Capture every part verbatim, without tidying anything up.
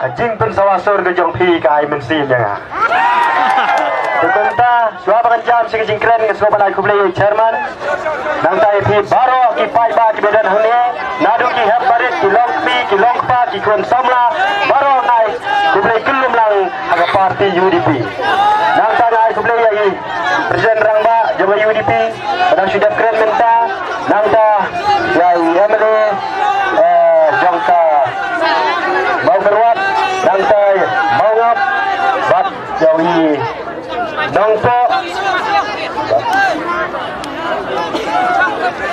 Ka jingpynsawa sur ka jong phi ka ai mynsiem ïa nga. Te kumta, shuwa ba ngan jam sha ka jingkren, nga sngewbha ban ai khublei ïa i chairman. Nangta ïa phi baroh ki paidbah kiba don hangne, naduh ki hep barit, ki longkmie, ki longkpa, ki khun samla, baroh nga ai khublei kyllum lang ha ka party U D P. Nangta nga ai khublei ïa i President Rangbah jong ka U D P, ba dang shu dep kren mynta, nangta ïa i M L A, eh, jong ka Mawkyrwat, nangta Mawngap, bad ïa i Nongpoh,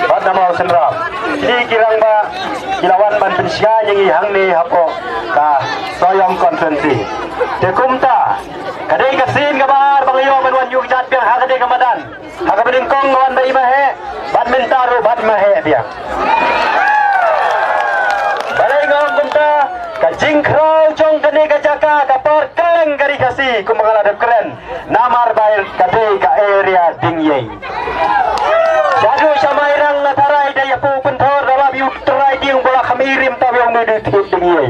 bad na Mawsynram. Kine ki rangbah ki la wan ban pynshai ïa ngi hangne hapoh ka Sohiong constituency. Te kumta, ka dei ka sien kaba ar ba nga ïoh ban wan ïuh kjat biang ha ka dei ka madan. Ha kaba nyngkong nga wan ba i Maheh, bad mynta ruh bad Maheh biang. Balei nga ong kumta, ka jingkhraw jong kane ka jaka ka por kylleng ka Ri Khasi kumba nga la dep kren. Namar ba ka dei ka area Dingiei. Shaduh sha Mairang nga tharai da ïa pu pynthor da lap ïa u trai dieng ba la kham i rim taw ïa u Medi Thied Dingiei.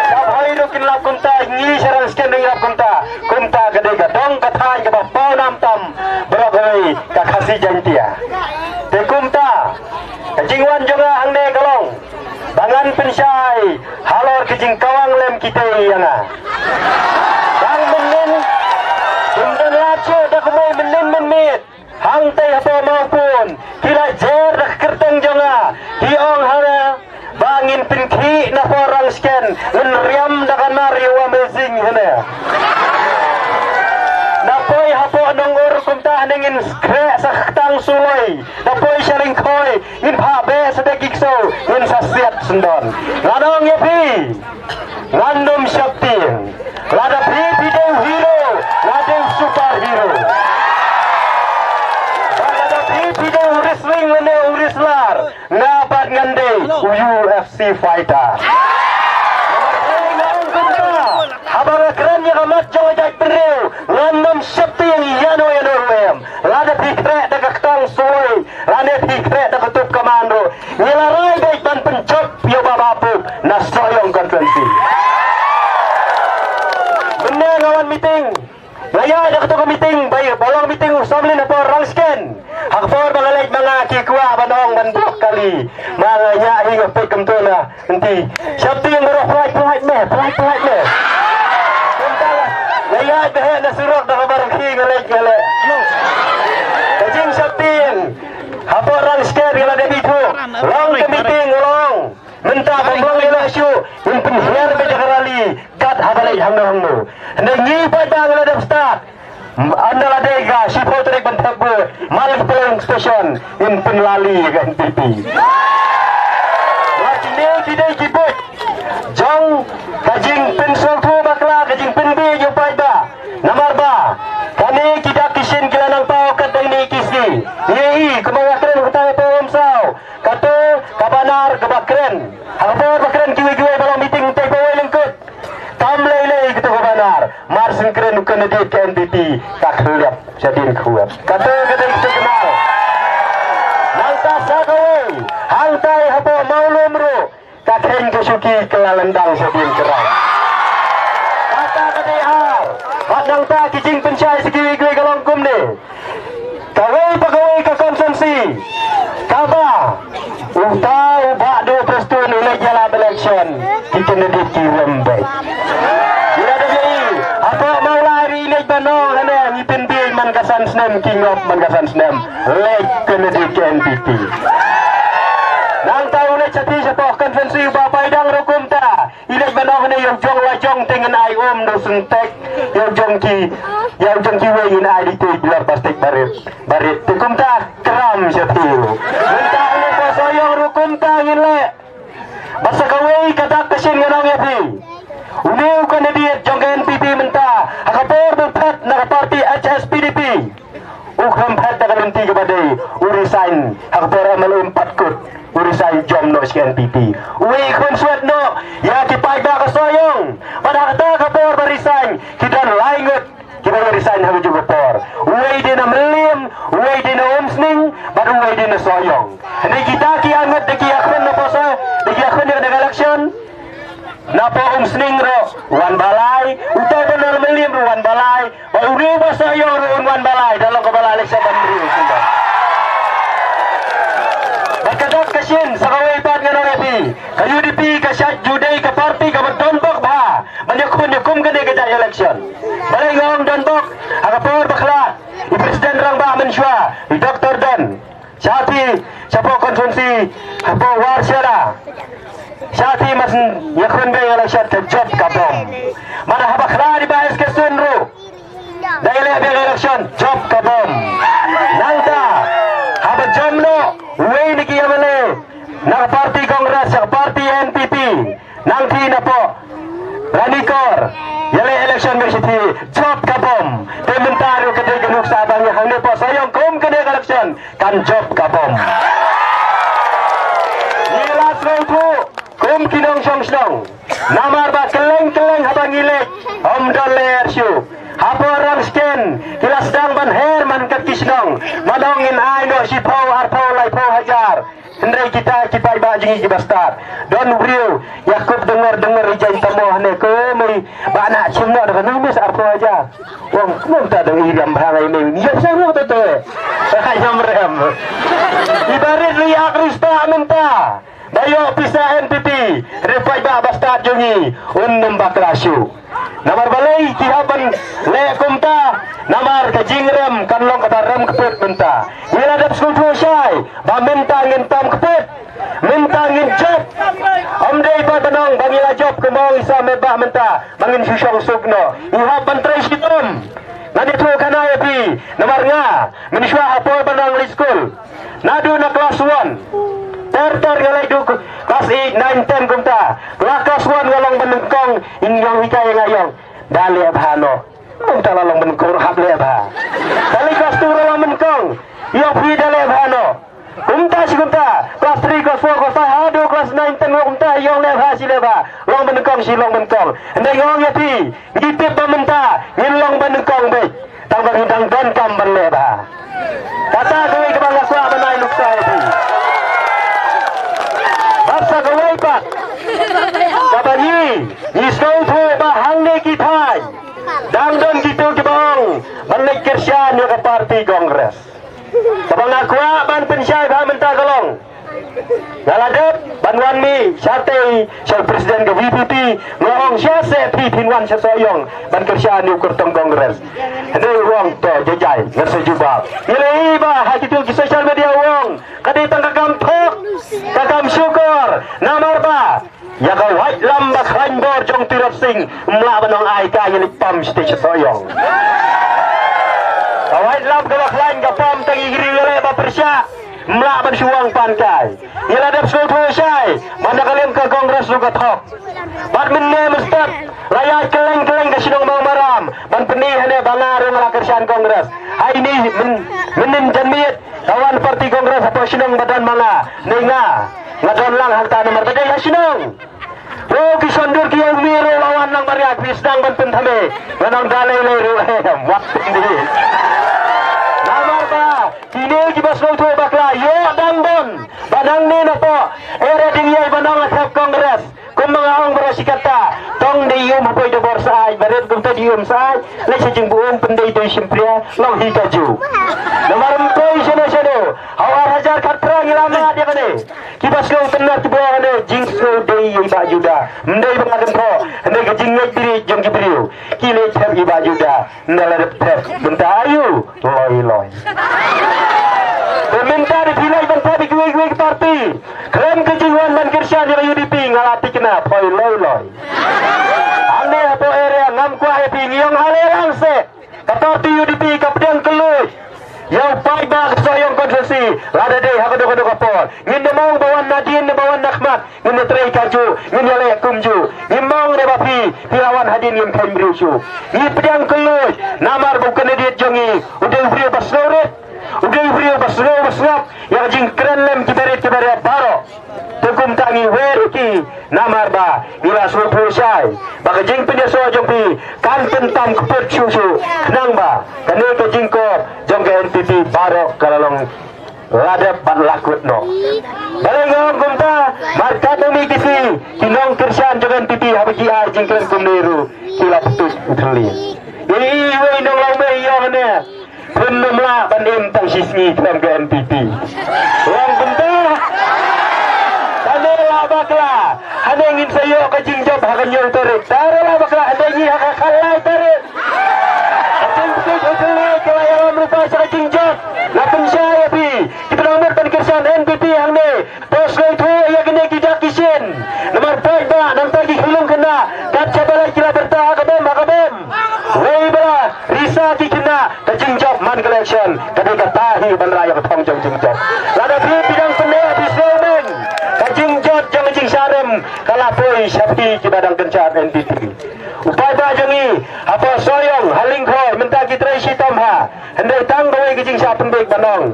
Sha Bhoi ruh kin lap kumta, ngi sha Rangsken ngi lap kumta. Kumta ka dei ka dong ka thaiñ kaba paw nam tam baroh kawei ka Khasi Jaiñtia. Te kumta ka jingwan jong nga hangne ka long ba ngan pynshai halor ka jingkawang lem kitei ïa nga. Dang mynnin, kum don lad shuh da kumwei mynnin mynmiet. Hangtei hapoh Mawpun ki la jer da ka kyrteng jong nga, ki ong ha nga ba ngin pynkhih na por Rangsken, ngin riam da ka nar ïa u Amazing hane. Na poi hapoh Nongur kumta hane ngin skhreh sa ka ktang suloi, na poi sha Lyngkhoi ngin phah beh sa da ki ksew, ngin sa siat syndon. Ngan ong ïa phi, ngan nym sheptieng. Lada phi phi dei u hero, nga dei u superhero. Bad lada phi phi dei u wrestling lane u wrestler, nga pat ngan dei u U F C fighter. Haba nga kren ïa ka mat jong ka jaitbynriew, ngan nym sheptieng ïano ïano ruh em. Lada phi khreh da ka ktang suloi, lane phi khreh da ka tup kaman ruh, ngi la rai beit ban pynjop ïa u Bah Bah Pup na Sohiong constituency. Mynne nga wan meeting, nga ïaid da kato ka meeting, ba, ba long meeting u samlin hapoh Rangsken. Ha ka por ba nga leit ma nga ki kwah ban ong ban block kali, ma nga ïa hi nga peit kumto na. Nti, sheptieng baroh, pynlait pynlait me, pynlait pynlait me. Kumta nga ïaid beit na surok da kaba rkhie nga leit nga leit. Ka jingsheptieng hapoh Rangsken ka la dep ithuh. Long ka meeting long. Mynta ba long ïa la shu, ngin pynhiar beit da ka rally kat haba leit hangno hangno. Hynrei ngi paidbah ngi la dep stad. Ynda la dei ka shiphew tarik ban thep vote, man la ki polling station, ngin pynlali ïa ka N P P. Wat kine ki dei ki buit jong ka jingpynsngewthuh bakla, ka jingpynbiej ïa u paidbah. Namar ba kane ki dak ki shin ki la nang paw katne ki sngi. Ngi i kumba nga kren, kata ïa paw umsaw. Kato ka banar kaba kren. Ha ka por ba kren kiwei kiwei ba long meeting te ba wei lyngkut. Kam lei lei kato ka banar. Mar syn kren u candidate ka N P P ka khlem shadien khuat. Kato ka dei ka signal. Nangta sa kawei, hangtai hapoh Mawlum ruh ka kheiñ ka shuki ka la lyndang shadien khrang. Kata ka dei ar. Bad nangta ki jingpynshai sa kiwei kiwei ka long kumne. Kawei pa kawei ka constituency kaba uta u Bah Duh Prestone u leit ïalap election, ki candidate ki rem beit. Ïa da dei hapoh Mawlai ri leit ban ong hane ngi pynbiej man ka san snem, ki ngop man ka san snem. Leit candidate ka N P P. Nangta u leit sha ti shapoh constituency u Bah Paidang ruh kumta. I leit ban ong hane ïa u jong la jong te ngin ai um da u syntek, ïa u jong ki, ïa u jong kiwei ngin ai dei te bilor plastik barit, barit. Te kumta kram sha phi ruh. Mynta hane pa Sohiong ruh kumta ngin leh. Bad sa kawei ka dak ka shin ngan ong ïa phi. Une u candidate jong ka N P P mynta, ha ka por ba phet na ka party H S P D P. U khlem phet da ka lynti kaba dei, u resign ha ka por M L A um pat kut, u resign jop noh sha ka N P P. U ïakhun swet noh ïa ki paidbah ka Sohiong. Bad ha kata ka por ba resign ki don lai ngut kiba ïa resign ha kajuh ka por. Uwei dei na Mylliem, uwei dei na Umsning, bad uwei dei na Sohiong. Hynrei kita ki ar ngut da ki ïakhun na posa, da ki ïakhun ïa ka election. Napoh Umsning ruh wan balai, utai ba na Mylliem ruh wan balai, ba une ba Sohiong ruh un wan balai da long ka balai election ban briew. Bad ka dak ka shin sa kawei pat ngan ong ïa phi, ka U D P ka shait ju dei ka party kaba don bok bha ban ïakhun ïa kum kane ka jait election. Balei nga ong don bok? Ha ka por ba khlad i President Rangbah mynshuwa, i Doctor Don, sha phi, shapoh constituency, hapoh Warshera, sha phi mas ïakhun biang election ka jop ka bom. Mana haba khlad i Bah S K Sun ruh da ïaleh biang election, jop ka bom. Nangta haba jop noh uwei na ki M L A na ka party Congress sha ka party N P P, nangta napoh Ranikor ïaleh election biang shithi, jop ka bom. Te mynta ruh ka dei ka nuksa ba ngi hangne poh Sohiong kum kane ka election kan jop ka bom. Ngi la sngewthuh kum ki nongshong shnong, namar ba kylleng kylleng haba ngi leit ym don lyer shuh. Hapoh Rangshken ki la sdang ban her man kat ki shnong, man ong ngin ai noh shiphew, arphew, laiphew hajar. Hynrei kita ki paidbah jong ngi kiba stad, don u briew ïa kup dengor dengor i jaiñ tamo hangne, ko mei, ba na chim noh da kano mei sa arphew hajar. Ong kumta dang i rem bha ngai mei, ïa sa noh to to. Ai ïa rem. I barit ri ak ri sta mynta ba ïoh pisa N P P, ri paidbah ba stad jong ngi un nym bakla shuh. Namar balei ki hap ban leh kumta? Namar ka jingrem kan long kaba rem kput mynta. Ngi la dep sngewthuh shai ba mynta ngin tam kput, mynta ngin jop. Ym dei ba ban ong ba ngi la jop, kumba ong i Sir Metbah mynta ba ngin shu shong suk noh. Ngi hap ban trei shitom. Ngan ïathuh khana ïa phi, namar nga mynshuwa ha por ba nga nang leit skul, naduh na klas one ter ter nga leit duh klas eight, nine, ten kumta. La klas one nga long ba nyngkong, in ïong hikai ïa nga, ïong, da leh bha noh. Kumta la long ba nyngkong ruh hap leh bha. Te leit klas two ruh long ba nyngkong, ïong phi da leh bha noh. Kumta shi kumta, klas three, klas four, klas five, haduh klas nine, ten ruh kumta, ïong leh bha shi leh bha, long ba nyngkong shi long ba nyngkong. Hynrei nga ong ïa phi, ngi tip ba mynta ngin long ba nyngkong beit, tang ba ngi dang donkam ban leh bha. Kata kawei kaba nga kwah ban ai nuksa ïa phi. Bad sa kawei pat kaba ngi, ngi sngewthuh ba hangne ki thaiñ dang don kito kiba ong ban leit kyrshan ïa ka party Congress. Kaba nga kwah ban pynshai bha mynta ka long, nga la dep ban wan mih shatei sha u president ka V P P, nga ong sha se phi phin wan sha Sohiong ban kyrshan ïa u kyrtong Congress. Hynrei u ong to jajai, nga sa jubab. Ngi la ïohi ba ha kito ki social media u ong ka dei tang ka kam thok, ka kam shukor, namar ba ïa ka waitlam ba khlaiñ bor jong Tirot Sing, ym lah ban ong ai kai, ngi leit pom shatei sha Sohiong. Ka waitlam kaba khlaiñ ka pom tang ïa ki riew ïaleh ba pyrshah, ym lah ban shu ong pan kai. Ngi la dep sngewthuh shai ba na ka liang ka Congress ruh ka thok. Bad mynne mynstep la ïaid kylleng kylleng ka shnong Mawmaram ban pyni hangne ba nga ruh nga la kyrshan Congress. Hai ni myn, mynnin janmiet ka wan party Congress hapoh shnong ba don ma nga. Ni nga, nga don lang hangta namar ba dei ha shnong. Ko ki shon dur ki ïa u mir ruh la wan lang baria, ki sdang ban pynthame. Nga nang da lei lei ruh, eh, wat pynthame. Namar ba kine kiba sngewthuh bakla ïoh dang don ba nangne napoh Area Dyngei ba nang thep Congress. Kumba nga ong baroh shi katta, tang dei um hapoi da bor sa ai, barit kumta dei um sa ai. Lei sha jingbuh um pyndei dei shim pria, long hi ka ju. Namar ym poi shano shano. Ha u ar hajar khatphra ngi la mad ïa kane. Kiba sngew tynat kiba ong ne jingsngew dei ïa i Bah Juda. Ym dei ba nga dang thoh, hynrei ka jingngeit bieit jong ki briew. Ki leit thep i Bah Juda, ynda la dep thep mynta aïu, loi loi. Te mynta da phi leit ban thep ïa kiwei kiwei ki party, khlem ka jingwan ban kyrshan ïa ka U D P, nga la thikna phoi loi loi. Hangne hapoh area ngam kwah ïa phi, ngi ong ha lei lang seh. Ka party U D P ka pdiang kylluid ïa u paidbah ka Sohiong constituency, lada dei ha kano kano ka por. Ngin da mong ba wan nadien ne ba wan nakhmat, ngin da trei kajuh, ngin ïaleh kumjuh. Ngim mong ne ba phi, phi la wan hadien ngim kheiñ briew shuh. Ngi pdiang kylluid namar ba u candidate jong ngi u dei u briew ba sngewrit, u dei u briew ba sngew ba sngap ïa ka jingkren lem ki barit ki baria baroh. Te kumta ngi wer ïa ki namar ba ngi la sngewthuh shai ba ka jingpynïasoh jong phi kan pyntam kput shuh shuh, khnang ba kane ka jingkop jong ka N P P baroh ka la long la dep ban la kut noh. Balei nga ong kumta? Markat ngi ki si ki nongkyrshan jong ka N P P haba ki ai jingkren kumne ruh ki la pyntuid u thylliej. Ïa i wei nong Lawmei ïong ne. Phin nym lah ban im tang shi sngi khlem ka N P P. Long kumta. Tang ne la bakla. Hane ngin sa ïoh ka jingjop ha ka hynñiew tarik. Tang ne la bakla hane ngi ha ka khatlai tarik. Ka jingpyntuid u thylliej ka la ïalam lypa sha ka jingjop. La pynshai ïa phi. Ki pynang mut ban kyrshan N P P hangne. Pos ngai thu ïa kine ki dak ki shin. Namar paidbah nangta ki khyllung khynnah. Kat shaba leit ki la byrta ha ka bom ha ka bom. Wei ba la risa ki khynnah ka jingjop man ka election. Ka dei kata hi ban rai ïa ka thong jong jingjop. Lada phi phi dang pyneh phi sngewmeng. Ka jingjop jong ka jingsharim ka la poi sha phi kiba dang kyrshan N P P. U paidbah jong ngi hapoh Sohiong ha Lyngkhoi mynta ki trei shitom ha. Hynrei tang kawei ka jingshah pynbeit ban ong.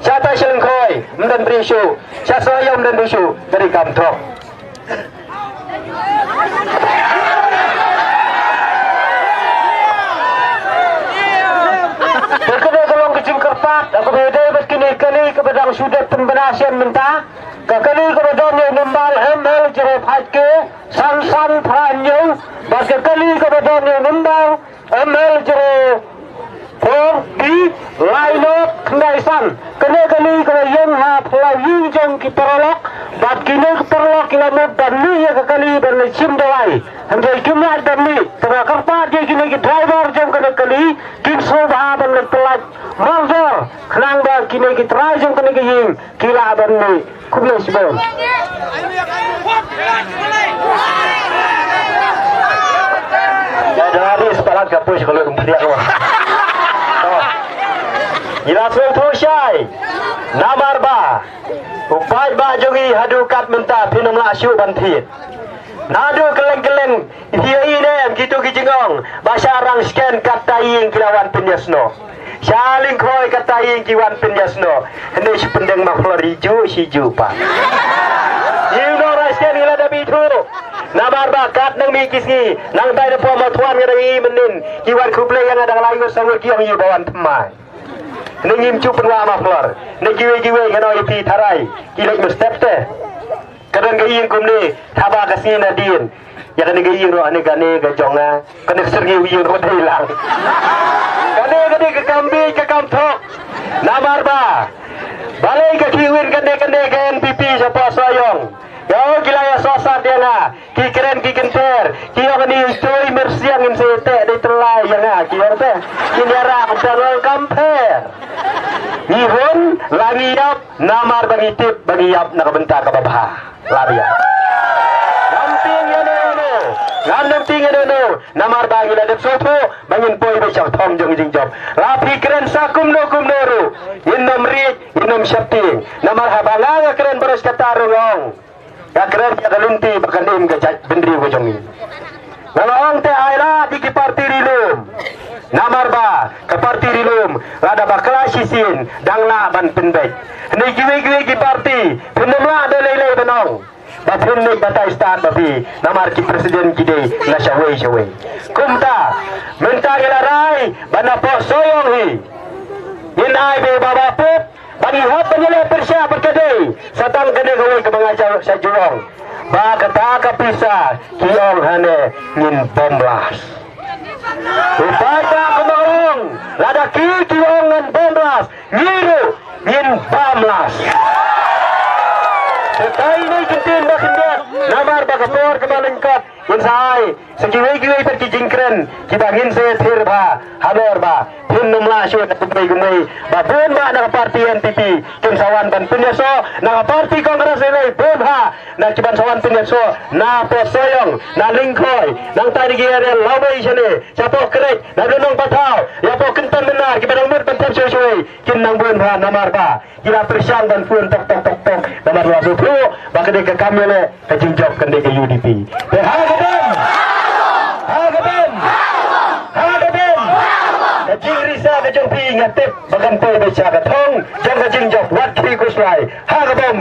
Sha tai sha Lyngkhoi ym don briew shuh, sha Sohiong ym don briew shuh, ka dei kam thok. Te kane ka long ka jingkyrpad, aku ba ïadei bad kine kali kaba dang shu dep pynbna shen mynta. Ka kali kaba don ïa u number M L zero five K, san san phra hynñiew, bad ka kali kaba don ïa u number M L zero four B lai nok khyndai san. Kane kali kaba ïeng ha phyllaw ïing jong ki paralok. Bad kine ki paralok ki la mut ban mih ïa ka kali ban leit shim dawai. Hynrei kim lah ban mih. Te nga kyrpad ïa kine ki driver jong kane kali kin sngewbha ban leit pyllait mardor khnang ba kine ki trai jong kane ka ïing ki lah ban mih. Khublei shibun. Ya, dah habis palat ka push kalau kum pediak wah. Oh. Ila sel tu shai. Namar ba. U paidbah jong ngi haduh kat mynta phin ym lah shuh ban thied. Naduh kylleng kylleng. Ïa i ne em kito ki jingong ba sha Rangshken katta ïing ki la wan pynïasnoh. Sha Lyngkhoi katta ïing ki wan pynïasnoh. Hynrei shu pyndeng ma Flori ju shi ju pa. Ïa u nong Rangshken ngi la da bi thu. Namar ba kat nang mih ki sngi nang bai da pom ma thuan nga da i mynnin ki wan khublei ïa nga da lai ngut sa ngut ki ong ïa ba wan thymmai. Hynrei ngim ju pynwah ma Flor. Hynrei kiwei kiwei nga nong ïa phi tharai ki leit mynstep te. Ka don ka ïing kumne, thaba ka sngi nadien. Ïa kane ka ïing ruh, kane, kane ka jong nga. Kane ka syrngiew ïing ruh dei lang. Kane, kane ka kam bieit, ka kam thok. Namar ba. Balei ka khih win kane, kane ka N P P shapoh Sohiong. Ïa o ki la ïa sohsat ïa nga. Ki kren ki kynter. Ki ong kane i Tui Myrsiang in sa teh dei tyllai ïa nga. Ki ong te. Kin ïarap tang ong kam pher. Ngi hun, la ngi ïap. Namar ba ngi tip ba ngi ïap na ka bynta kaba bha. Lad ïa. Ngam tieng ïa no ïa no. Ngam nang tieng ïa no ïa no. Namar ba ngi la dep sngewthuh ba ngin poi beit sha ka thong jong ka jingjop. La phi kren sa kumno kumno ruh. Ngin nym riej, ngin nym sheptieng. Namar haba nga nga kren baroh shi katta ruh nga ong. Nga kren ïa ka lynti ba kan im ka jaitbynriew ka jong ngi. Nga la ong te ai lad ïa ki parti ri lum. Namar ba ka parti ri lum lada bakla shisien dang lah ban pynbeit. Hynrei kiwei kiwei ki parti phin nym lah da lei lei ban ong ba phin leit batai stad ba phi namar ki president ki dei na shawei shawei. Kumta mynta ngi la rai ba na Pok Sohiong hi ngin ai ba ba pop Ba ngi hap ban ïaleh pyrshah bad ka dei sa tang kane kawei kaba nga sa, sa ju ong. Ba kata ka pisa ki ong hane ngin bomb blast. U paidbah kumba ong lada ki ki ong ngan bomb blast, ngi ruh ngin bomb blast. Te tai ne kyntien ba khyndiat namar ba ka por kaba lyngkot ngin sa ai Sa kiwei kiwei pat ki jingkren kiba ngin sa ïathir bha halor ba phin nym lah shuh na kumne kumne ba bun bah na ka parti N P P kin sa wan ban pynïasoh, na ka parti Congress lei lei bun bah na ki ban sa wan pynïasoh na Pok Sohiong, na Lyngkhoi, nangta na ki area Lawei shane, shapoh Krek, na Nongpathaw, ïa Pok Kynton Mynar kiba dang mut ban thep shuh shuh kin nang bun bah namar ba Ki la pyrshang ban phone tok tok tok tok. Namar la shu phuh ba ka dei ka kam ïaleh ka jingjop ka dei ka U D P. Te ha ka bom, ha ka bom, ha ka bom. Ka jingrisa ka jong phi nga tip ba kan poi beit sha ka thong jong ka jingjop. Wat khih khuslai. Ha ka bom.